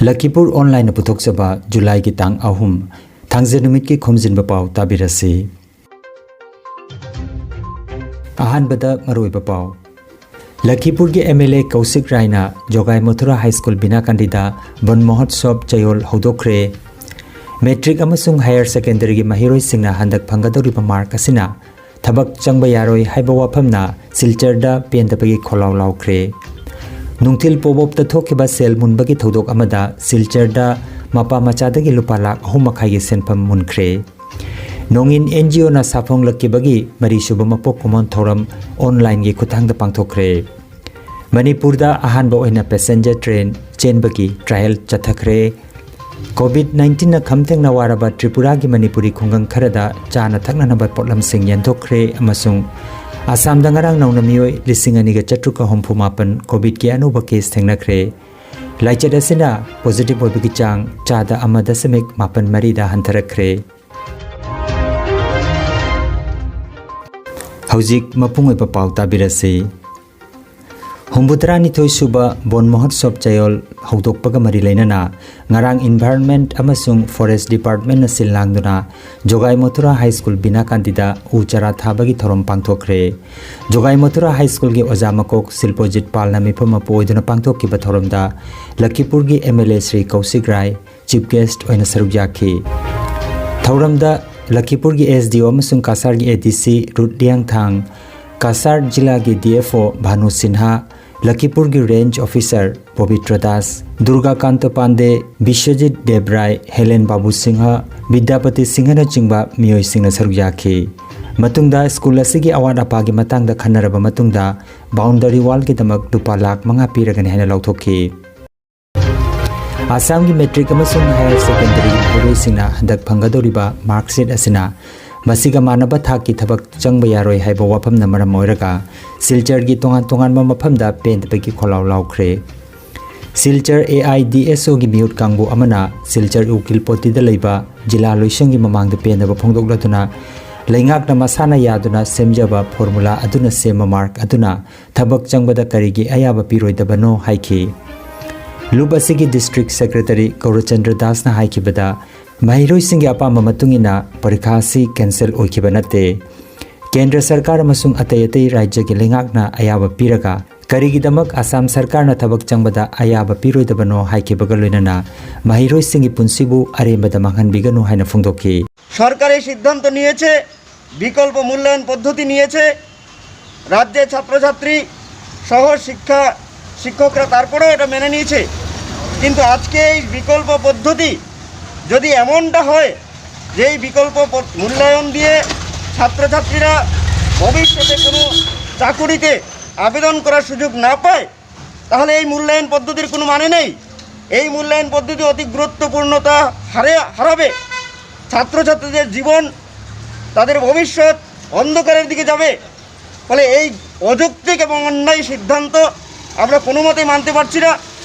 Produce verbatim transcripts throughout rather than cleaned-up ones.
ꯂꯈꯤꯄꯨꯔ ꯑꯣꯟꯂꯥꯏꯟꯅ ꯄꯨꯊꯣꯛꯆꯕ ꯖꯨꯂꯥꯏꯒꯤ ꯇꯥꯡ ꯑꯍꯨꯝ, ꯊꯥꯡꯖ ꯅꯨꯃꯤꯠꯀꯤ ꯈꯣꯝꯖꯤꯟꯕ ꯄꯥꯎ ꯇꯥꯕꯤꯔꯁꯤ꯫ ꯑꯍꯥꯟꯕꯗ ꯃꯔꯨꯑꯣꯏꯕ ꯄꯥꯎ꯫ ꯂꯈꯤꯄꯨꯔꯒꯤ ꯑꯦꯝ ꯑꯦꯜ ꯑꯦ ꯀꯧꯁꯤꯛ ꯔꯥꯏꯅ ꯖꯣꯒꯥꯏ ꯃꯊꯨꯔꯥ ꯍꯥꯏ ꯁ꯭ꯀꯨꯜ ꯕꯤꯅꯥꯀꯥꯟꯗꯤꯗ ꯕꯟ ꯃꯍꯣꯠꯁꯣꯕ ꯆꯌꯣꯜ ꯍꯧꯗꯣꯛꯈ꯭ꯔꯦ꯫ ꯃꯦꯇ꯭ꯔꯤꯛ ꯑꯃꯁꯨꯡ ꯍꯥꯌꯔ ꯁꯦꯀꯦꯟꯗꯔꯤꯒꯤ ꯃꯍꯩꯔꯣꯏꯁꯤꯡꯅ ꯍꯟꯗꯛ ꯐꯪꯒꯗꯧꯔꯤꯕ ꯃꯥꯔꯛ ꯑꯁꯤꯅ ꯊꯕꯛ ꯆꯪꯕ ꯌꯥꯔꯣꯏ ꯍꯥꯏꯕ ꯋꯥꯐꯝꯅ ꯁꯤꯜꯆꯔꯗ ꯄꯦꯟꯗꯕꯒꯤ ꯈꯣꯜꯂꯥꯎ ꯂꯥꯎꯈ꯭ꯔꯦ꯫ ꯅꯨꯡꯊꯤꯜ ꯄꯣꯕꯣꯞꯇ ꯊꯣꯛꯈꯤꯕ ꯁꯦꯜ ꯃꯨꯟꯕꯒꯤ ꯊꯧꯗꯣꯛ ꯑꯃꯗ ꯁꯤꯜꯆꯔꯗ ꯃꯄꯥ ꯃꯆꯥꯗꯒꯤ ꯂꯨꯄꯥ ꯂꯥꯈ ꯑꯍꯨꯝ ꯃꯈꯥꯏꯒꯤ ꯁꯦꯟꯐꯝ ꯃꯨꯟꯈ꯭ꯔꯦ꯫ ꯅꯣꯡꯏꯟ ꯑꯦꯟ ꯖꯤ ꯑꯣꯅ ꯁꯥꯐꯣꯡꯂꯛꯈꯤꯕꯒꯤ ꯃꯔꯤꯁꯨꯕ ꯃꯄꯣꯛ ꯀꯨꯝꯑꯣꯟ ꯊꯧꯔꯝ ꯑꯣꯟꯂꯥꯏꯟꯒꯤ ꯈꯨꯠꯊꯥꯡꯗ ꯄꯥꯡꯊꯣꯛꯈ꯭ꯔꯦ꯫ ꯃꯅꯤꯄꯨꯔꯗ ꯑꯍꯥꯟꯕ ꯑꯣꯏꯅ ꯄꯦꯁꯦꯟꯖꯔ ꯇ꯭ꯔꯦꯟ ꯆꯦꯟꯕꯒꯤ ꯇ꯭ꯔꯥꯌꯦꯜ ꯆꯠꯊꯈ꯭ꯔꯦ꯫ ꯀꯣꯚꯤꯗ ꯅꯥꯏꯟꯇꯤꯟꯅ ꯈꯝ ꯊꯦꯡꯅ ꯋꯥꯔꯕ ꯇ꯭ꯔꯤꯄꯨꯔꯥꯒꯤ ꯃꯅꯤꯄꯨꯔꯤ ꯈꯨꯡꯒꯪ ꯈꯔꯗ ꯆꯥꯅ ꯊꯛꯅꯅꯕ ꯄꯣꯠꯂꯝꯁꯤꯡ ꯌꯦꯟꯊꯣꯛꯈ꯭ꯔꯦ ꯑꯃꯁꯨꯡ ꯑꯁꯥꯝꯗ ꯉꯔꯥꯡ ꯅꯧꯅ ꯃꯤꯑꯣꯏ ꯂꯤꯁꯤꯡ ꯑꯅꯤꯒ ꯆꯥꯇ꯭ꯔꯨꯛꯀ ꯍꯨꯝꯐꯨ ꯃꯥꯄꯟ ꯀꯣꯚꯤꯗꯀꯤ ꯑꯅꯧꯕ ꯀꯦꯁ ꯊꯦꯡꯅꯈ꯭ꯔꯦ꯫ ꯂꯥꯏꯆꯠ ꯑꯁꯤꯅ ꯄꯣꯖꯤꯇꯤꯚ ꯑꯣꯏꯕꯒꯤ ꯆꯥꯡ ꯆꯥꯗ ꯑꯃ ꯗꯁꯃꯤꯛ ꯃꯥꯄꯟ ꯃꯔꯤꯗ ꯍꯟꯊꯔꯛꯈ꯭ꯔꯦ꯫ ꯍꯧꯖꯤꯛ ꯃꯄꯨꯡ ꯑꯣꯏꯕ ꯄꯥꯎ ꯇꯥꯕꯤꯔꯁꯤ꯫ ꯍꯨꯝꯐꯨꯇꯔꯥꯅꯤꯊꯣꯏ ꯁꯨꯕ ꯕꯣꯟ ꯃꯍꯣꯠꯁꯣꯕ ꯆꯌꯣꯜ ꯍꯧꯗꯣꯛꯄꯒ ꯃꯔꯤ ꯂꯩꯅꯅ ꯉꯔꯥꯡ ꯏꯟꯚꯥꯏꯔꯟꯃꯦꯟꯠ ꯑꯃꯁꯨꯡ ꯐꯣꯔꯦꯁꯠ ꯗꯤꯄꯥꯔꯠꯃꯦꯟꯠꯅ ꯁꯤꯜ ꯂꯥꯡꯗꯨꯅ ꯖꯣꯒꯥꯏ ꯃꯊꯨꯔꯥ ꯍꯥꯏ ꯁ꯭ꯀꯨꯜ ꯕꯤꯅꯥꯀꯥꯟꯇꯤꯗ ꯎ ꯆꯥꯔꯥ ꯊꯥꯕꯒꯤ ꯊꯧꯔꯝ ꯄꯥꯡꯊꯣꯛꯈ꯭ꯔꯦ꯫ ꯖꯣꯒꯥꯏ ꯃꯊꯨꯔꯥ ꯍꯥꯏ ꯁ꯭ꯀꯨꯜꯒꯤ ꯑꯣꯖꯥ ꯃꯀꯣꯛ ꯁꯤꯜꯄꯣꯖꯤꯠ ꯄꯥꯜꯅ ꯃꯤꯐꯝ ꯃꯄꯨ ꯑꯣꯏꯗꯨꯅ ꯄꯥꯡꯊꯣꯛꯈꯤꯕ ꯊꯧꯔꯝꯗ ꯂꯈꯤꯄꯨꯔꯒꯤ M L A Shri Kaushik Rai chief guest ꯑꯣꯏꯅ ꯁꯔꯨꯛ ꯌꯥꯈꯤ꯫ ꯊꯧꯔꯝꯗ ꯂꯈꯤꯄꯨꯔꯒꯤ ꯑꯦꯁ ꯗꯤ ꯑꯣ ꯑꯃꯁꯨꯡ ꯀꯁꯥꯔꯒꯤ ꯑꯦ ꯗꯤ ꯁꯤ ꯔꯨꯠ ꯂꯤꯌꯥꯡꯊꯥꯡ, ꯀꯁꯥꯔ ꯖꯤꯂꯥꯒꯤ D F O Bhanu Sinha, ꯂꯈꯤꯄꯨꯔꯒꯤ range officer Pabitra Das, Durgakanta Pande, Biswajit Debroy, Helen Babu Singha, Bidyapati ꯁꯤꯡꯍꯅꯆꯤꯡꯕ ꯃꯤꯑꯣꯏꯁꯤꯡꯅ ꯁꯔꯨꯛ ꯌꯥꯈꯤ꯫ ꯃꯇꯨꯡꯗ ꯁ꯭ꯀꯨꯜ ꯑꯁꯤꯒꯤ ꯑꯋꯥꯠ ꯑꯄꯥꯒꯤ ꯃꯇꯥꯡꯗ ꯈꯟꯅꯔꯕ ꯃꯇꯨꯡꯗ ꯕꯥꯎꯟꯗꯔꯤ ꯋꯥꯜꯒꯤꯗꯃꯛ ꯂꯨꯄꯥ ꯂꯥꯈ ꯃꯉꯥ ꯄꯤꯔꯒꯅꯤ ꯍꯥꯏꯅ ꯂꯥꯎꯊꯣꯛꯈꯤ꯫ ꯑꯁꯥꯝꯒꯤ ꯃꯦꯇ꯭ꯔꯤꯛ ꯑꯃꯁꯨꯡ ꯍꯥꯌꯔ ꯁꯦꯀꯦꯟꯗꯔꯤꯒꯤ ꯃꯍꯩꯔꯣꯏꯁꯤꯡꯅ ꯍꯟꯗꯛ ꯐꯪꯒꯗꯧꯔꯤꯕ ꯃꯥꯔꯛꯁꯤꯠ ꯑꯁꯤꯅ ꯃꯁꯤꯒ ꯃꯥꯟꯅꯕ ꯊꯥꯛꯀꯤ ꯊꯕꯛ ꯆꯪꯕ ꯌꯥꯔꯣꯏ ꯍꯥꯏꯕ ꯋꯥꯐꯝꯅ ꯃꯔꯝ ꯑꯣꯏꯔꯒ ꯁꯤꯜꯆꯔꯒꯤ ꯇꯣꯉꯥꯟ ꯇꯣꯉꯥꯟꯕ ꯃꯐꯝꯗ ꯄꯦꯟꯗꯕꯒꯤ ꯈꯣꯜꯂꯥꯎ ꯂꯥꯎꯈ꯭ꯔꯦ꯫ Silchar A I D S ꯑꯣꯒꯤ ꯃꯤꯍꯨꯠ ꯀꯥꯡꯕꯨ ꯑꯃꯅ ꯁꯤꯜꯆꯔ ꯎꯀꯤꯜ ꯄꯣꯇꯤꯗ ꯂꯩꯕ ꯖꯤꯂꯥ ꯂꯣꯏꯁꯪꯒꯤ ꯃꯃꯥꯡꯗ ꯄꯦꯟꯗꯕ ꯐꯣꯡꯗꯣꯛꯂꯗꯨꯅ ꯂꯩꯉꯥꯛꯅ ꯃꯁꯥꯅ ꯌꯥꯗꯨꯅ ꯁꯦꯝꯖꯕ ꯐꯣꯔꯃꯨꯂꯥ ꯑꯗꯨꯅ ꯁꯦꯝꯕ ꯃꯥꯔꯛ ꯑꯗꯨꯅ ꯊꯕꯛ ꯆꯪꯕꯗ ꯀꯔꯤꯒꯤ ꯑꯌꯥꯕ ꯄꯤꯔꯣꯏꯗꯕꯅꯣ ꯍꯥꯏꯈꯤ꯫ ꯂꯨꯞ ꯑꯁꯤꯒꯤ ꯗꯤꯁꯇ꯭ꯔꯤꯛ ꯁꯦꯀ꯭ꯔꯦꯇꯔꯤ ꯒꯧꯔꯆꯟꯗ꯭ꯔ ꯗꯥꯁꯅ ꯍꯥꯏꯈꯤꯕꯗ, ꯃꯍꯩꯔꯣꯏꯁꯤꯡꯒꯤ ꯑꯄꯥꯝꯕ ꯃꯇꯨꯡ ꯏꯟꯅ ꯄꯔꯤꯈꯥ ꯑꯁꯤ ꯀꯦꯟꯁꯦꯜ ꯑꯣꯏꯈꯤꯕ ꯅꯠꯇꯦ꯫ ꯀꯦꯟꯗ꯭ꯔ ꯁꯔꯀꯥꯔ ꯑꯃꯁꯨꯡ ꯑꯇꯩ ꯑꯇꯩ ꯔꯥꯖ꯭ꯌꯒꯤ ꯂꯩꯉꯥꯛꯅ ꯑꯌꯥꯕ ꯄꯤꯔꯒ ꯀꯔꯤꯒꯤꯗꯃꯛ ꯑꯁꯥꯝ ꯁꯔꯀꯥꯔꯅ ꯊꯕꯛ ꯆꯪꯕꯗ ꯑꯌꯥꯕ ꯄꯤꯔꯣꯏꯗꯕꯅꯣ ꯍꯥꯏꯈꯤꯕꯒ ꯂꯣꯏꯅꯅ ꯃꯍꯩꯔꯣꯏꯁꯤꯡꯒꯤ ꯄꯨꯟꯁꯤꯕꯨ ꯑꯔꯦꯝꯕꯗ ꯃꯥꯡꯍꯟꯕꯤꯒꯅꯨ ꯍꯥꯏꯅ ꯐꯣꯡꯗꯣꯛꯈꯤ꯫ সরকার এই সিদ্ধান্ত নিয়েছে, বিকল্প মূল্যায়ন পদ্ধতি নিয়েছে, রাজ্যের ছাত্রছাত্রী সহ শিক্ষা শিক্ষকরা তারপরেও এটা মেনে নিয়েছে। কিন্তু আজকে এই বিকল্প পদ্ধতি যদি এমনটা হয় যে এই বিকল্প পদ- মূল্যায়ন দিয়ে ছাত্রছাত্রীরা ভবিষ্যতে কোনো চাকুরিতে আবেদন করার সুযোগ না পায়, তাহলে এই মূল্যায়ন পদ্ধতির কোনো মানে নেই। এই মূল্যায়ন পদ্ধতি অতি গুরুত্বপূর্ণতা হারে হারাবে। ছাত্রছাত্রীদের জীবন, তাদের ভবিষ্যৎ অন্ধকারের দিকে যাবে। ফলে এই অযৌক্তিক এবং অন্যায় সিদ্ধান্ত আমরা কোনো মতেই মানতে পারছি না।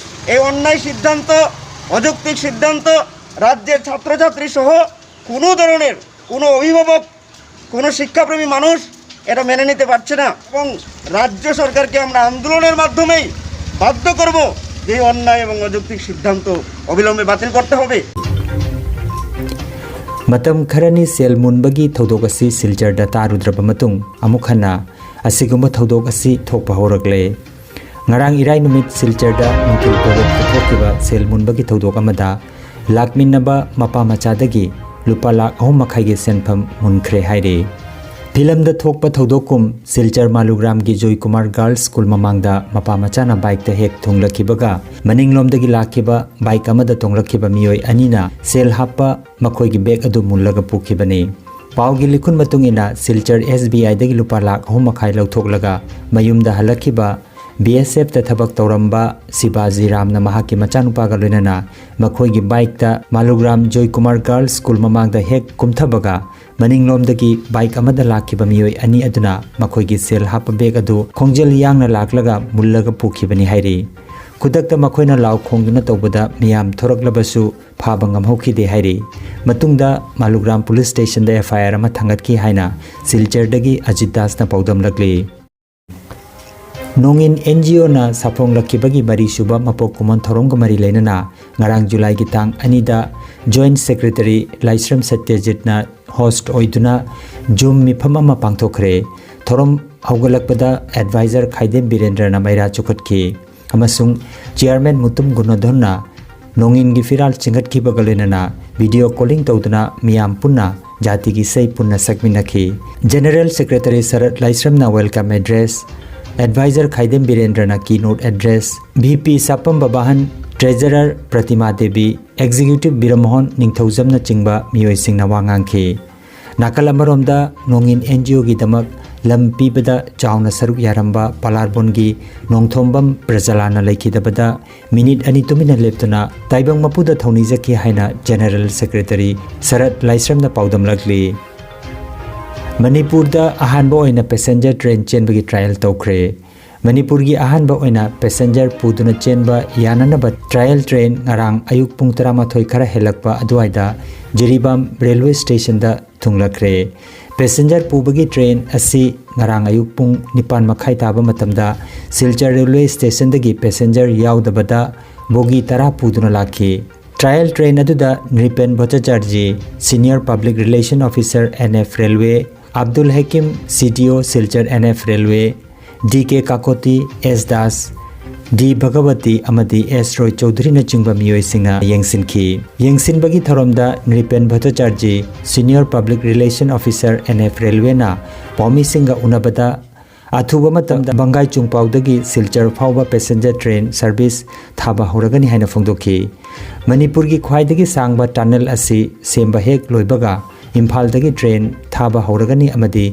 এই অন্যায় সিদ্ধান্ত, অযৌক্তিক সিদ্ধান্ত রাজ্যের ছাত্রছাত্রী সহ কোনো ধরনের কোনো অভিভাবক, কোনো শিক্ষাপ্রেমী মানুষ এটা মেনে নিতে পারছে না। এবং রাজ্য সরকারকে আমরা আন্দোলনের মাধ্যমেই বাধ্য করব যে এই অন্যায় এবং অযৌক্তিক সিদ্ধান্ত অবিলম্বে বাতিল করতে হবে। ꯃꯇꯝ ꯈꯔꯅꯤ ꯁꯦꯜ ꯃꯨꯟꯕꯒꯤ ꯊꯧꯗꯣꯛ ꯑꯁꯤ ꯁꯤꯜꯆꯔꯗ ꯇꯥꯔꯨꯗ꯭ꯔꯕ ꯃꯇꯨꯡ, ꯑꯃꯨꯛ ꯍꯟꯅ ꯑꯁꯤꯒꯨꯝꯕ ꯊꯧꯗꯣꯛ ꯑꯁꯤ ꯊꯣꯛꯄ ꯍꯧꯔꯛꯂꯦ꯫ ꯉꯔꯥꯡ ꯏꯔꯥꯏ ꯅꯨꯃꯤꯠ ꯁꯤꯜꯆꯔꯗ ꯅꯨꯡꯊꯤꯜ ꯄꯣꯔꯣꯛꯇ ꯊꯣꯛꯈꯤꯕ ꯁꯦꯜ ꯃꯨꯟꯕꯒꯤ ꯊꯧꯗꯣꯛ ꯑꯃꯗ ꯂꯥꯛꯃꯤꯟꯅꯕ ꯃꯄꯥ ꯃꯆꯥꯗꯒꯤ ꯂꯨꯄꯥ ꯂꯥꯈ ꯑꯍꯨꯝ ꯃꯈꯥꯏꯒꯤ ꯁꯦꯟꯐꯝ ꯃꯨꯟꯈ꯭ꯔꯦ ꯍꯥꯏꯔꯤ꯫ ꯐꯤꯂꯝꯗ ꯊꯣꯛꯄ ꯊꯧꯗꯣꯛꯀꯨꯝ ꯁꯤꯜꯆꯔ ꯃꯥꯂꯨꯒ꯭ꯔꯥꯝꯒꯤ ꯖꯣꯏꯀꯨꯃꯥꯔ ꯒꯥꯔꯜꯁ ꯁ꯭ꯀꯨꯜ ꯃꯃꯥꯡꯗ ꯃꯄꯥ ꯃꯆꯥꯅ ꯕꯥꯏꯛꯇ ꯍꯦꯛ ꯊꯨꯡꯂꯛꯈꯤꯕꯒ ꯃꯅꯤꯡꯂꯣꯝꯗꯒꯤ ꯂꯥꯛꯈꯤꯕ ꯕꯥꯏꯛ ꯑꯃꯗ ꯇꯣꯡꯂꯛꯈꯤꯕ ꯃꯤꯑꯣꯏ ꯑꯅꯤꯅ ꯁꯦꯜ ꯍꯥꯞꯄ ꯃꯈꯣꯏꯒꯤ ꯕꯦꯒ ꯑꯗꯨ ꯃꯨꯜꯂꯒ ꯄꯨꯈꯤꯕꯅꯤ꯫ ꯄꯥꯎꯒꯤ ꯂꯤꯈꯨꯟ ꯃꯇꯨꯡ ꯏꯟꯅ ꯁꯤꯜꯆꯔ ꯑꯦꯁ ꯕꯤ ꯑꯥꯏꯗꯒꯤ ꯂꯨꯄꯥ ꯂꯥꯈ ꯑꯍꯨꯝ ꯃꯈꯥꯏ ꯂꯧꯊꯣꯛꯂꯒ ꯃꯌꯨꯝꯗ ꯍꯜꯂꯛꯈꯤꯕ ꯕꯤ ꯑꯦꯁ ꯑꯦꯐꯇ ꯊꯕꯛ ꯇꯧꯔꯝꯕ ꯁꯤꯕꯥꯖꯤ ꯔꯥꯝꯅ ꯃꯍꯥꯛꯀꯤ ꯃꯆꯥꯅꯨꯄꯥꯒ ꯂꯣꯏꯅꯅ ꯃꯈꯣꯏꯒꯤ ꯕꯥꯏꯛꯇ ꯃꯥꯂꯨꯒ꯭ꯔꯥꯝ ꯖꯣꯏꯀꯨꯃꯥꯔ ꯒꯥꯔꯜꯁ ꯁ꯭ꯀꯨꯜ ꯃꯃꯥꯡꯗ ꯍꯦꯛ ꯀꯨꯝꯊꯕꯒ ꯃꯅꯤꯡꯂꯣꯝꯗꯒꯤ ꯕꯥꯏꯛ ꯑꯃꯗ ꯂꯥꯛꯈꯤꯕ ꯃꯤꯑꯣꯏ ꯑꯅꯤ ꯑꯗꯨꯅ ꯃꯈꯣꯏꯒꯤ ꯁꯦꯜ ꯍꯥꯞꯄ ꯕꯦꯒ ꯑꯗꯨ ꯈꯣꯡꯖꯦꯜ ꯌꯥꯡꯅ ꯂꯥꯛꯂꯒ ꯃꯨꯜꯂꯒ ꯄꯨꯈꯤꯕꯅꯤ ꯍꯥꯏꯔꯤ꯫ ꯈꯨꯗꯛꯇ ꯃꯈꯣꯏꯅ ꯂꯥꯎ ꯈꯣꯡꯗꯨꯅ ꯇꯧꯕꯗ ꯃꯤꯌꯥꯝ ꯊꯣꯔꯛꯂꯕꯁꯨ ꯐꯥꯕ ꯉꯝꯍꯧꯈꯤꯗꯦ ꯍꯥꯏꯔꯤ꯫ ꯃꯇꯨꯡꯗ ꯃꯥꯂꯨꯒ꯭ꯔꯥꯝ ꯄꯨꯂꯤꯁ ꯁ꯭ꯇꯦꯁꯟꯗ ꯑꯦꯐ ꯑꯥꯏ ꯑꯥꯔ ꯑꯃ ꯊꯥꯡꯒꯠꯈꯤ ꯍꯥꯏꯅ ꯁꯤꯜꯆꯔꯗꯒꯤ ꯑꯖꯤꯠ ꯗꯥꯁꯅ ꯄꯥꯎꯗꯝꯂꯛꯂꯤ꯫ ꯅꯣꯡꯏꯟ ꯑꯦꯟ ꯖꯤ ꯑꯣꯅ ꯁꯥꯐꯣꯡꯂꯛꯈꯤꯕꯒꯤ ꯃꯔꯤꯁꯨꯕ ꯃꯄꯣꯛ ꯀꯨꯝꯑꯣꯟ ꯊꯧꯔꯝꯒ ꯃꯔꯤ ꯂꯩꯅꯅ ꯉꯔꯥꯡ ꯖꯨꯂꯥꯏꯒꯤ ꯇꯥꯡ ꯑꯅꯤꯗ Joint Secretary ꯂꯥꯏꯁ꯭ꯔꯝ ꯁꯇ꯭ꯌꯖꯤꯠꯅ host ꯑꯣꯏꯗꯨꯅ Zoom ꯃꯤꯐꯝ ꯑꯃ ꯄꯥꯡꯊꯣꯛꯈ꯭ꯔꯦ꯫ ꯊꯧꯔꯝ ꯍꯧꯒꯠꯂꯛꯄꯗ Advisor ꯈꯥꯏꯗꯦꯝ ꯕꯤꯔꯦꯟꯗ꯭ꯔꯅ ꯃꯩꯔꯥ ꯆꯨꯈꯠꯈꯤ ꯑꯃꯁꯨꯡ Chairman ꯃꯨꯇꯨꯝ ꯒꯨꯅꯣꯙꯟꯅ ꯅꯣꯡꯏꯟꯒꯤ ꯐꯤꯔꯥꯜ ꯆꯤꯡꯈꯠꯈꯤꯕꯒ ꯂꯣꯏꯅꯅ video calling ꯇꯧꯗꯨꯅ ꯃꯤꯌꯥꯝ ꯄꯨꯟꯅ ꯖꯥꯇꯤꯒꯤ ꯏꯁꯩ ꯄꯨꯟꯅ ꯁꯛꯃꯤꯟꯅꯈꯤ꯫ General Secretary ꯁꯔꯠ ꯂꯥꯏꯁ꯭ꯔꯝꯅ welcome address, Advisor ꯈꯥꯏꯗꯦꯝ ꯕꯤꯔꯦꯟꯗ꯭ꯔꯅ keynote address, V P ꯁꯥꯄꯝ ꯕꯕꯥꯍꯟ, Treasurer ꯄ꯭ꯔꯇꯤꯃꯥ Devi, Executive ꯕꯤꯔꯃꯣꯍꯟ ꯅꯤꯡꯊꯧꯖꯝꯅꯆꯤꯡꯕ ꯃꯤꯑꯣꯏꯁꯤꯡꯅ ꯋꯥ ꯉꯥꯡꯈꯤ꯫ ꯅꯥꯀꯜ ꯑꯃꯔꯣꯝꯗ ꯅꯣꯡꯏꯟ ꯑꯦꯟ ꯖꯤ ꯑꯣꯒꯤꯗꯃꯛ ꯂꯝ ꯄꯤꯕꯗ ꯆꯥꯎꯅ ꯁꯔꯨꯛ ꯌꯥꯔꯝꯕ ꯄꯂꯥꯔꯕꯣꯟꯒꯤ ꯅꯣꯡꯊꯣꯝꯕꯝ ꯄ꯭ꯔꯖꯂꯥꯅ ꯂꯩꯈꯤꯗꯕꯗ ꯃꯤꯅꯤꯠ ꯑꯅꯤ ꯇꯨꯃꯤꯟꯅ ꯂꯦꯞꯇꯨꯅ ꯇꯥꯏꯕꯪ ꯃꯄꯨꯗ ꯊꯧꯅꯤꯖꯈꯤ ꯍꯥꯏꯅ General Secretary ꯁꯔꯠ ꯂꯥꯏꯁ꯭ꯔꯝꯅ ꯄꯥꯎꯗꯝꯂꯛꯂꯤ꯫ ꯃꯅꯤꯄꯨꯔꯗ ꯑꯍꯥꯟꯕ ꯑꯣꯏꯅ passenger train ꯆꯦꯟꯕꯒꯤ trial ꯇꯧꯈ꯭ꯔꯦ꯫ ꯃꯅꯤꯄꯨꯔꯒꯤ ꯑꯍꯥꯟꯕ ꯑꯣꯏꯅ passenger ꯄꯨꯗꯨꯅ ꯆꯦꯟꯕ ꯌꯥꯅꯅꯕ trial train ꯉꯔꯥꯡ ꯑꯌꯨꯛ ꯄꯨꯡ ꯇꯔꯥꯃꯥꯊꯣꯏ ꯈꯔ ꯍꯦꯜꯂꯛꯄ ꯑꯗꯨꯋꯥꯏꯗ ꯖꯤꯔꯤꯕꯥꯝ railway stationꯗ ꯊꯨꯡꯂꯛꯈ꯭ꯔꯦ꯫ Passenger ꯄꯨꯕꯒꯤ train ꯑꯁꯤ ꯉꯔꯥꯡ ꯑꯌꯨꯛ ꯄꯨꯡ ꯅꯤꯄꯥꯟ ꯃꯈꯥꯏ ꯇꯥꯕ ꯃꯇꯝꯗ ꯁꯤꯜꯆꯔ railway stationꯗꯒꯤ passenger ꯌꯥꯎꯗꯕꯗ bogie ꯇꯔꯥ ꯄꯨꯗꯨꯅ ꯂꯥꯛꯈꯤ꯫ Trial train ꯑꯗꯨꯗ ꯅ꯭ꯔꯤꯄꯦꯟ ꯚꯣꯇꯥꯆꯥꯔꯖꯤ, Senior Public Relation Officer N F Railway, Abdul ꯍꯀꯤꯝ, C D O Silchar N F Railway, D K ꯀꯥꯀꯣꯇꯤ, S Das, D ꯚꯒꯋꯇꯤ ꯑꯃꯗꯤ S ꯔꯣꯏ ꯆꯧꯙꯨꯔꯤꯅꯆꯤꯡꯕ ꯃꯤꯑꯣꯏꯁꯤꯡꯅ ꯌꯦꯡꯁꯤꯟꯈꯤ꯫ ꯌꯦꯡꯁꯤꯟꯕꯒꯤ ꯊꯧꯔꯝꯗ ꯅ꯭ꯔꯤꯄꯦꯟ ꯚꯣꯇꯥꯆꯥꯔꯖꯤ, Senior Public Relation Officer N F Railwayꯅ ꯄꯥꯎꯃꯤꯁꯤꯡꯒ ꯎꯅꯕꯗ ꯑꯊꯨꯕ ꯃꯇꯝꯗ ꯕꯪꯒꯥꯏ ꯆꯨꯡꯄꯥꯎꯗꯒꯤ ꯁꯤꯜꯆꯔ ꯐꯥꯎꯕ passenger train service ꯊꯥꯕ ꯍꯧꯔꯒꯅꯤ ꯍꯥꯏꯅ ꯐꯣꯡꯗꯣꯛꯈꯤ꯫ ꯃꯅꯤꯄꯨꯔꯒꯤ ꯈ꯭ꯋꯥꯏꯗꯒꯤ ꯁꯥꯡꯕ tunnel ꯑꯁꯤ ꯁꯦꯝꯕ ꯍꯦꯛ ꯂꯣꯏꯕꯒ ꯏꯝꯐꯥꯜꯗꯒꯤ train ꯊꯥꯕ ꯍꯧꯔꯒꯅꯤ ꯑꯃꯗꯤ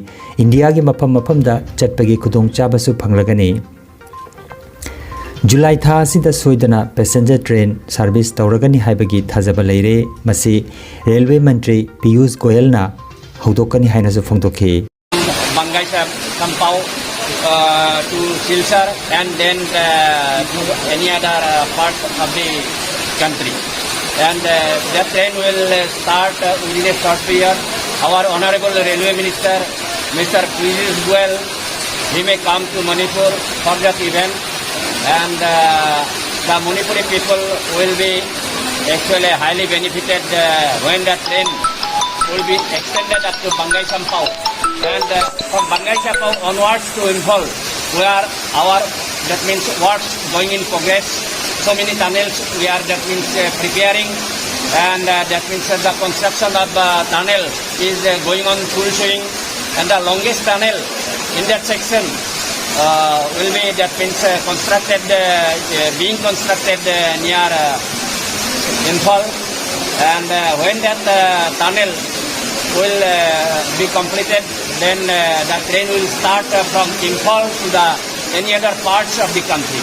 ꯏꯟꯗꯤꯌꯥꯒꯤ ꯃꯐꯝ ꯃꯐꯝꯗ ꯆꯠꯄꯒꯤ ꯈꯨꯗꯣꯡꯆꯥꯕꯁꯨ ꯐꯪꯂꯒꯅꯤ꯫ ꯖꯨꯂꯥꯏ ꯊꯥ ꯑꯁꯤꯗ ꯁꯣꯏꯗꯅ passenger train service ꯇꯧꯔꯒꯅꯤ ꯍꯥꯏꯕꯒꯤ ꯊꯥꯖꯕ ꯂꯩꯔꯦ꯫ ꯃꯁꯤ railway ꯃꯟꯇ꯭ꯔꯤ ꯄꯤꯌꯨꯁ ꯒꯣꯌꯜꯅ ꯍꯧꯗꯣꯛꯀꯅꯤ ꯍꯥꯏꯅꯁꯨ ꯐꯣꯡꯗꯣꯛꯈꯤ꯫ Bangai Sam-, Sampao uh, to Silchar and then uh, to any other uh, part of the country. And uh, that train will uh, start uh, within a short period. Our Honorable Railway Minister, Mister Piyush Goyal, He may come to Manipur for that event, and uh, the Manipuri people will be actually highly benefited uh, when the train will be extended up to Bangai Sampao. And uh, from Bangai Sampao onwards to Imphal, where our, that means, works going in progress, so many tunnels we are, that means, uh, preparing, and uh, that means uh, the construction of uh, tunnel is uh, going on full swing, and the longest tunnel in that section uh, will be, that means, uh, constructed, uh, uh, being constructed uh, near uh, Imphal, and uh, when that uh, tunnel will uh, be completed, then uh, the train will start uh, from Imphal to the any other parts of the country.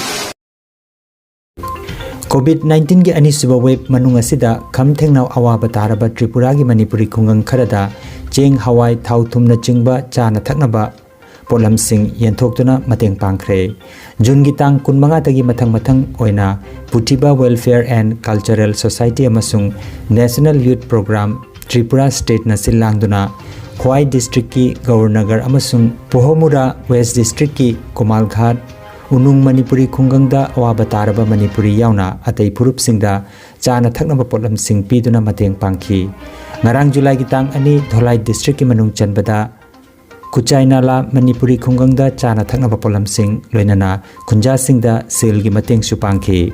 COVID ꯅꯥꯏꯟꯇꯤꯟꯒꯤ ꯑꯅꯤꯁꯨꯕ web ꯃꯅꯨꯡ ꯑꯁꯤꯗ ꯈꯝ ꯊꯦꯡꯅ ꯑꯋꯥꯕ ꯇꯥꯔꯕ ꯇ꯭ꯔꯤꯄꯨꯔꯥꯒꯤ ꯃꯅꯤꯄꯨꯔꯤ ꯈꯨꯡꯒꯪ ꯈꯔꯗ ꯆꯦꯡ, ꯍꯋꯥꯏ, ꯊꯥꯎ, ꯊꯨꯝꯅꯆꯤꯡꯕ ꯆꯥꯅ ꯊꯛꯅꯕ ꯄꯣꯠꯂꯝꯁꯤꯡ ꯌꯦꯟꯊꯣꯛꯇꯨꯅ ꯃꯇꯦꯡ ꯄꯥꯡꯈ꯭ꯔꯦ꯫ ꯖꯨꯟꯒꯤ ꯇꯥꯡ ꯀꯨꯟꯃꯉꯥꯗꯒꯤ ꯃꯊꯪ ꯃꯊꯪ ꯑꯣꯏꯅ ꯄꯨꯊꯤꯕ Welfare and Cultural Society ꯑꯃꯁꯨꯡ National Youth Program ꯇ꯭ꯔꯤꯄꯨꯔꯥ ꯁ꯭ꯇꯦꯠꯅ ꯁꯤꯜ ꯂꯥꯡꯗꯨꯅ ꯈ꯭ꯋꯥꯏ ꯗꯤꯁꯇ꯭ꯔꯤꯛꯀꯤ ꯒꯧꯔꯅꯒꯔ ꯑꯃꯁꯨꯡ ꯄꯣꯍꯣꯃꯨꯔꯥ ꯋꯦꯁ ꯗꯤꯁꯇ꯭ꯔꯤꯛꯀꯤ ꯀꯨꯃꯥꯜꯘꯥꯠ, ꯎꯅꯨꯡ ꯃꯅꯤꯄꯨꯔꯤ ꯈꯨꯡꯒꯪꯗ ꯑꯋꯥꯕ ꯇꯥꯔꯕ ꯃꯅꯤꯄꯨꯔꯤ ꯌꯥꯎꯅ ꯑꯇꯩ ꯐꯨꯔꯨꯞꯁꯤꯡꯗ ꯆꯥꯅ ꯊꯛꯅꯕ ꯄꯣꯠꯂꯝꯁꯤꯡ ꯄꯤꯗꯨꯅ ꯃꯇꯦꯡ ꯄꯥꯡꯈꯤ꯫ ꯉꯔꯥꯡ ꯖꯨꯂꯥꯏꯒꯤ ꯇꯥꯡ ꯑꯅꯤ ꯙꯣꯂꯥꯏ ꯗꯤꯁꯇ꯭ꯔꯤꯛꯀꯤ ꯃꯅꯨꯡ ꯆꯟꯕꯗ ꯀꯨꯆꯥꯏ ꯅꯥꯂꯥ ꯃꯅꯤꯄꯨꯔꯤ ꯈꯨꯡꯒꯪꯗ ꯆꯥꯅ ꯊꯛꯅꯕ ꯄꯣꯠꯂꯝꯁꯤꯡ ꯂꯣꯏꯅꯅ ꯈꯨꯟꯖꯥꯁꯤꯡꯗ ꯁꯦꯜꯒꯤ ꯃꯇꯦꯡꯁꯨ ꯄꯥꯡꯈꯤ꯫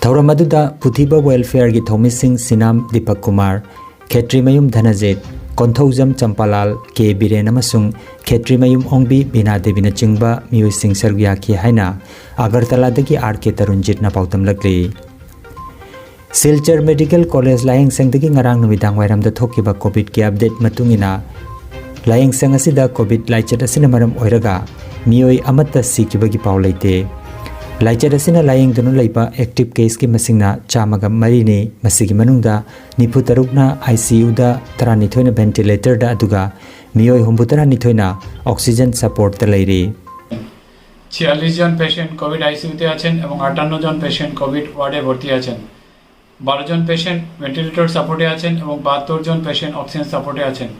ꯊꯧꯔꯝ ꯑꯗꯨꯗ ꯄꯨꯊꯤꯕ ꯋꯦꯜꯐꯤꯌꯔꯒꯤ ꯊꯧꯃꯤꯁꯤꯡ ꯁꯤꯅꯥꯝ ꯗꯤꯄꯛ ꯀꯨꯃꯥꯔ, ꯈꯦꯇ꯭ꯔꯤꯃꯌꯨꯝ ꯙꯅꯖꯤꯠ, ꯀꯣꯟꯊꯧꯖꯝ ꯆꯝꯄꯥꯂꯥꯜ, ꯀꯦ ꯕꯤꯔꯦꯟ ꯑꯃꯁꯨꯡ ꯈꯦꯇ꯭ꯔꯤꯃꯌꯨꯝ ꯑꯣꯡꯕꯤ ꯕꯤꯅꯥ ꯗꯦꯕꯤꯅꯆꯤꯡꯕ ꯃꯤꯑꯣꯏꯁꯤꯡ ꯁꯔꯨꯛ ꯌꯥꯈꯤ ꯍꯥꯏꯅ ꯑꯒꯔꯇꯂꯥꯗꯒꯤ ꯑꯥꯔ ꯀꯦ ꯇꯔꯨꯟꯖꯤꯠꯅ ꯄꯥꯎꯗꯝꯂꯛꯂꯤ꯫ ꯁꯤꯜꯆꯔ ꯃꯦꯗꯤꯀꯦꯜ ꯀꯣꯂꯦꯖ ꯂꯥꯌꯦꯡꯁꯪꯗꯒꯤ ꯉꯔꯥꯡ ꯅꯨꯃꯤꯗꯥꯡ ꯋꯥꯏꯔꯝꯗ ꯊꯣꯛꯈꯤꯕ ꯀꯣꯚꯤꯗꯀꯤ ꯑꯞꯗꯦꯠ ꯃꯇꯨꯡ ꯏꯟꯅ, ꯂꯥꯌꯦꯡꯁꯪ ꯑꯁꯤꯗ ꯀꯣꯚꯤꯗ ꯂꯥꯏꯆꯠ ꯑꯁꯤꯅ ꯃꯔꯝ ꯑꯣꯏꯔꯒ ꯃꯤꯑꯣꯏ ꯑꯃꯠꯇ ꯁꯤꯈꯤꯕꯒꯤ ꯄꯥꯎ ꯂꯩꯇꯦ꯫ ꯂꯥꯏꯆꯠ ꯑꯁꯤꯅ ꯂꯥꯌꯦꯡꯗꯨꯅ ꯂꯩꯕ ꯑꯦꯛꯇꯤꯚ ꯀꯦꯁꯀꯤ ꯃꯁꯤꯡꯅ ꯆꯥꯝꯃꯒ ꯃꯔꯤꯅꯤ꯫ ꯃꯁꯤꯒꯤ ꯃꯅꯨꯡꯗ ꯅꯤꯐꯨ ꯇꯔꯨꯛꯅ ꯑꯥꯏ ꯁꯤ ꯌꯨꯗ, ꯇꯔꯥꯅꯤꯊꯣꯏꯅ ꯚꯦꯟꯇꯤꯂꯦꯇꯔꯗ, ꯑꯗꯨꯒ ꯃꯤꯑꯣꯏ ꯍꯨꯝꯐꯨꯇꯔꯥꯅꯤꯊꯣꯏꯅ ꯑꯣꯛꯁꯤꯖꯟ ꯁꯄꯣꯔꯠꯇ ꯂꯩꯔꯤ꯫ ছিয়াল্লিশ জন পেশেন্ট কোভিড আইসিইউতে আছেন এবং আটান্ন জন পেশেন্ট কোভিড ওয়ার্ডে ভর্তি আছেন। বারো জন পেশেন্ট ভেন্টিলেটর সাপোর্টে আছেন এবং বাহাত্তর জন পেশেন্ট অক্সিজেন সাপোর্টে আছেন।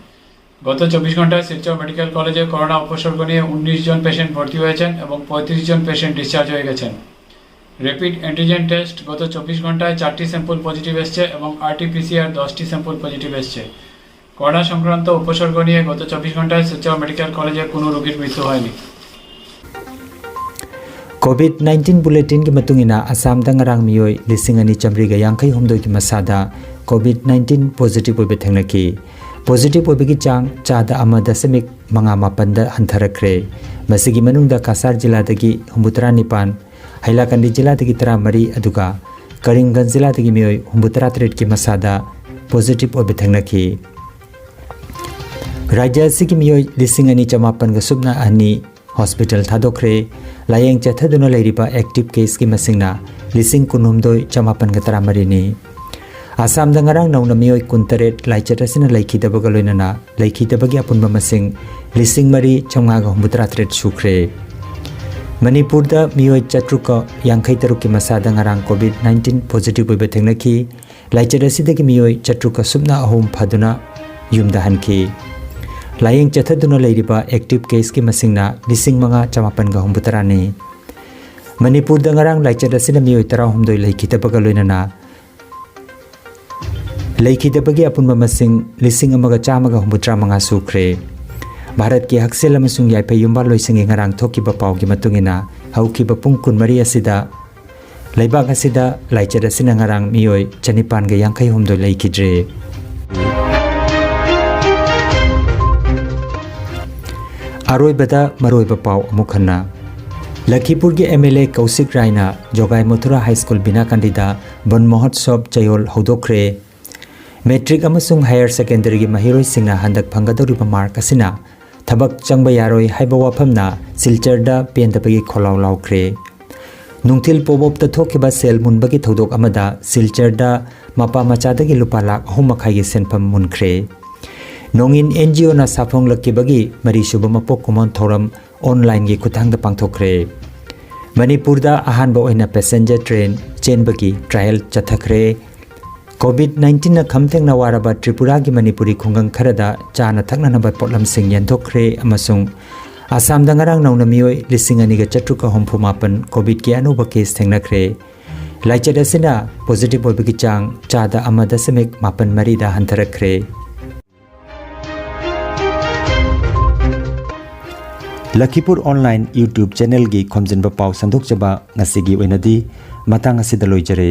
গত চব্বিশ ঘন্টায় শিলচর মেডিকেল কলেজে করোনা উপসর্গ নিয়ে উনিশ জন পেশেন্ট ভর্তি হয়েছেন এবং পঁয়ত্রিশ জন পেশেন্ট ডিসচার্জ হয়ে গেছেন। র্যাপিড অ্যান্টিজেন টেস্ট গত চব্বিশ ঘন্টায় চারটি স্যাম্পল পজিটিভ এসছে এবং আরটিপিসিআর দশটি স্যাম্পল পজিটিভ এসছে। করোনা সংক্রান্ত উপসর্গ নিয়ে গত চব্বিশ ঘন্টায় শিলচর মেডিকেল কলেজে কোনো রোগীর মৃত্যু হয়নি। COVID nineteen bulletinꯒꯤ ꯃꯇꯨꯡ ꯏꯟꯅ ꯑꯁꯥꯝꯗ ꯉꯔꯥꯡ ꯃꯤꯑꯣꯏ ꯂꯤꯁꯤꯡ ꯑꯅꯤ ꯆꯥꯃꯔꯤꯒ ꯌꯥꯡꯈꯩ ꯍꯨꯝꯗꯣꯏꯒꯤ ꯃꯁꯥꯗ COVID nineteen positive ꯑꯣꯏꯕ ꯊꯦꯡꯅꯈꯤ꯫ Positive ꯑꯣꯏꯕꯒꯤ ꯆꯥꯡ ꯆꯥꯗ ꯑꯃ ꯗꯁꯃꯤꯛ ꯃꯉꯥ ꯃꯥꯄꯟꯗ ꯍꯟꯊꯔꯛꯈ꯭ꯔꯦ꯫ ꯃꯁꯤꯒꯤ ꯃꯅꯨꯡꯗ ꯀꯁꯥꯔ ꯖꯤꯂꯥꯗꯒꯤ ꯍꯨꯝꯐꯨꯇꯔꯥ ꯅꯤꯄꯥꯟ, ꯍꯩꯂꯥꯀꯟꯗꯤ ꯖꯤꯂꯥꯗꯒꯤ ꯇꯔꯥꯃꯔꯤ, ꯑꯗꯨꯒ ꯀꯔꯤꯝꯒꯟꯖ ꯖꯤꯂꯥꯗꯒꯤ ꯃꯤꯑꯣꯏ ꯍꯨꯝꯐꯨꯇꯔꯥ ꯇꯔꯦꯠꯀꯤ ꯃꯁꯥꯗ positive ꯑꯣꯏꯕ ꯊꯦꯡꯅꯈꯤ꯫ ꯔꯥꯖ꯭ꯌ ꯑꯁꯤꯒꯤ ꯃꯤꯑꯣꯏ ꯂꯤꯁꯤꯡ ꯑꯅꯤ ꯆꯃꯥꯄꯟꯒ ꯁꯨꯞꯅ ꯑꯅꯤ ꯍꯣꯁꯄꯤꯇꯥꯜ ꯊꯥꯗꯣꯛꯈ꯭ꯔꯦ꯫ ꯂꯥꯌꯦꯡ ꯆꯠꯊꯗꯨꯅ ꯂꯩꯔꯤꯕ active caseꯀꯤ ꯃꯁꯤꯡꯅ ꯂꯤꯁꯤꯡ ꯀꯨꯟꯍꯨꯝꯗꯣꯏ ꯆꯃꯥꯄꯟꯒ ꯇꯔꯥꯃꯔꯤꯅꯤ꯫ ꯑꯁꯥꯝꯗ ꯉꯔꯥꯡ ꯅꯧꯅ ꯃꯤꯑꯣꯏ ꯀꯨꯟꯇꯔꯦꯠ ꯂꯥꯏꯆꯠ ꯑꯁꯤꯅ ꯂꯩꯈꯤꯗꯕꯒ ꯂꯣꯏꯅꯅ ꯂꯩꯈꯤꯗꯕꯒꯤ ꯑꯄꯨꯟꯕ ꯃꯁꯤꯡ ꯂꯤꯁꯤꯡ ꯃꯔꯤ ꯆꯥꯝꯃꯉꯥꯒ ꯍꯨꯝꯐꯨꯇꯔꯥ ꯇꯔꯦꯠ ꯁꯨꯈ꯭ꯔꯦ꯫ ꯃꯅꯤꯄꯨꯔꯗ ꯃꯤꯑꯣꯏ ꯆꯥꯇ꯭ꯔꯨꯛꯀ ꯌꯥꯡꯈꯩ ꯇꯔꯨꯛꯀꯤ ꯃꯁꯥꯗ ꯉꯔꯥꯡ COVID nineteen positive ꯑꯣꯏꯕ ꯊꯦꯡꯅꯈꯤ꯫ ꯂꯥꯏꯆꯠ ꯑꯁꯤꯗꯒꯤ ꯃꯤꯑꯣꯏ ꯆꯥꯇ꯭ꯔꯨꯛꯀ ꯁꯨꯞꯅ ꯑꯍꯨꯝ ꯐꯗꯨꯅ ꯌꯨꯝꯗ ꯍꯟꯈꯤ꯫ ꯂꯥꯌꯦꯡ ꯆꯠꯊꯗꯨꯅ ꯂꯩꯔꯤꯕ active caseꯀꯤ ꯃꯁꯤꯡꯅ ꯂꯤꯁꯤꯡ ꯃꯉꯥ ꯆꯃꯥꯄꯟꯒ ꯍꯨꯝꯐꯨꯇꯔꯥꯅꯤ꯫ ꯃꯅꯤꯄꯨꯔꯗ ꯉꯔꯥꯡ ꯂꯥꯏꯆꯠ ꯑꯁꯤꯅ ꯃꯤꯑꯣꯏ ꯇꯔꯥꯍꯨꯝꯗꯣꯏ ꯂꯩꯈꯤꯗꯕꯒ ꯂꯣꯏꯅꯅ ꯂꯩꯈꯤꯗꯕꯒꯤ ꯑꯄꯨꯟꯕ ꯃꯁꯤꯡ ꯂꯤꯁꯤꯡ ꯑꯃꯒ ꯆꯥꯝꯃꯒ ꯍꯨꯝꯐꯨꯇꯔꯥ ꯃꯉꯥ ꯁꯨꯈ꯭ꯔꯦ꯫ ꯚꯥꯔꯠꯀꯤ ꯍꯛꯁꯦꯜ ꯑꯃꯁꯨꯡ ꯌꯥꯏꯐ ꯌꯨꯝꯕꯥꯜꯂꯣꯏꯁꯤꯡꯒꯤ ꯉꯔꯥꯡ ꯊꯣꯛꯈꯤꯕ ꯄꯥꯎꯒꯤ ꯃꯇꯨꯡ ꯏꯟꯅ, ꯍꯧꯈꯤꯕ ꯄꯨꯡ ꯀꯨꯟꯃꯔꯤ ꯑꯁꯤꯗ ꯂꯩꯕꯥꯛ ꯑꯁꯤꯗ ꯂꯥꯏꯆꯠ ꯑꯁꯤꯅ ꯉꯔꯥꯡ ꯃꯤꯑꯣꯏ ꯆꯅꯤꯄꯥꯟꯒ ꯌꯥꯡꯈꯩ ꯍꯨꯝꯗꯣꯏ ꯂꯩꯈꯤꯗ꯭ꯔꯦ꯫ ꯑꯔꯣꯏꯕꯗ ꯃꯔꯨꯑꯣꯏꯕ ꯄꯥꯎ ꯑꯃꯨꯛ ꯍꯟꯅ꯫ ꯂꯈꯤꯄꯨꯔꯒꯤ MLA ꯀꯧꯁꯤꯛ ꯔꯥꯏꯅ ꯖꯣꯒꯥꯏ ꯃꯊꯨꯔꯥ ꯍꯥꯏ ꯁ꯭ꯀꯨꯜ ꯕꯤꯅꯥꯀꯥꯟꯗꯤꯗ ꯕꯟ ꯃꯍꯣꯠꯁꯣꯕ ꯆꯌꯣꯜ ꯍꯧꯗꯣꯛꯈ꯭ꯔꯦ꯫ ꯃꯦꯇ꯭ꯔꯤꯛ ꯑꯃꯁꯨꯡ ꯍꯥꯌꯔ ꯁꯦꯀꯦꯟꯗꯔꯤꯒꯤ ꯃꯍꯩꯔꯣꯏꯁꯤꯡꯅ ꯍꯟꯗꯛ ꯐꯪꯒꯗꯧꯔꯤꯕ ꯃꯥꯔꯛ ꯑꯁꯤꯅ ꯊꯕꯛ ꯆꯪꯕ ꯌꯥꯔꯣꯏ ꯍꯥꯏꯕ ꯋꯥꯐꯝꯅ ꯁꯤꯜꯆꯔꯗ ꯄꯦꯟꯗꯕꯒꯤ ꯈꯣꯜꯂꯥꯎ ꯂꯥꯎꯈ꯭ꯔꯦ꯫ ꯅꯨꯡꯊꯤꯜ ꯄꯣꯕꯣꯞꯇ ꯊꯣꯛꯈꯤꯕ ꯁꯦꯜ ꯃꯨꯟꯕꯒꯤ ꯊꯧꯗꯣꯛ ꯑꯃꯗ ꯁꯤꯜꯆꯔꯗ ꯃꯄꯥ ꯃꯆꯥꯗꯒꯤ ꯂꯨꯄꯥ ꯂꯥꯈ ꯑꯍꯨꯝ ꯃꯈꯥꯏꯒꯤ ꯁꯦꯟꯐꯝ ꯃꯨꯟꯈ꯭ꯔꯦ꯫ ꯅꯣꯡꯏꯟ NGOꯅ ꯁꯥꯐꯣꯡꯂꯛꯈꯤꯕꯒꯤ ꯃꯔꯤꯁꯨꯕ ꯃꯄꯣꯛ ꯀꯨꯝꯑꯣꯟ ꯊꯧꯔꯝ online-ꯒꯤ ꯈꯨꯠꯊꯥꯡꯗ ꯄꯥꯡꯊꯣꯛꯈ꯭ꯔꯦ꯫ ꯃꯅꯤꯄꯨꯔꯗ ꯑꯍꯥꯟꯕ ꯑꯣꯏꯅ passenger train ꯆꯦꯟꯕꯒꯤ trial ꯆꯠꯊꯈ꯭ꯔꯦ꯫ ꯀꯣꯚꯤꯗ ꯅꯥꯏꯟꯇꯤꯟꯅ ꯈꯝ ꯊꯦꯡꯅ ꯋꯥꯔꯕ ꯇ꯭ꯔꯤꯄꯨꯔꯥꯒꯤ ꯃꯅꯤꯄꯨꯔꯤ ꯈꯨꯡꯒꯪ ꯈꯔꯗ ꯆꯥꯅ ꯊꯛꯅꯅꯕ ꯄꯣꯠꯂꯝꯁꯤꯡ ꯌꯦꯟꯊꯣꯛꯈ꯭ꯔꯦ ꯑꯃꯁꯨꯡ ꯑꯁꯥꯝꯗ ꯉꯔꯥꯡ ꯅꯧꯅ ꯃꯤꯑꯣꯏ ꯂꯤꯁꯤꯡ ꯑꯅꯤꯒ ꯆꯥꯇ꯭ꯔꯨꯛꯀ ꯍꯨꯝꯐꯨ ꯃꯥꯄꯟ ꯀꯣꯚꯤꯗꯀꯤ ꯑꯅꯧꯕ ꯀꯦꯁ ꯊꯦꯡꯅꯈ꯭ꯔꯦ꯫ ꯂꯥꯏꯆꯠ ꯑꯁꯤꯅ ꯄꯣꯖꯤꯇꯤꯚ ꯑꯣꯏꯕꯒꯤ ꯆꯥꯡ ꯆꯥꯗ ꯑꯃ ꯗꯁꯃꯤꯛ ꯃꯥꯄꯟ ꯃꯔꯤꯗ ꯍꯟꯊꯔꯛꯈ꯭ꯔꯦ꯫ ꯂꯈꯤꯄꯨꯔ ꯑꯣꯟꯂꯥꯏꯟ YouTube ꯆꯦꯅꯦꯜꯒꯤ ꯈꯣꯝꯖꯤꯟꯕ ꯄꯥꯎ ꯁꯟꯗꯣꯛꯆꯕ ꯉꯁꯤꯒꯤ ꯑꯣꯏꯅꯗꯤ ꯃꯇꯥꯡ ꯑꯁꯤꯗ ꯂꯣꯏꯖꯔꯦ꯫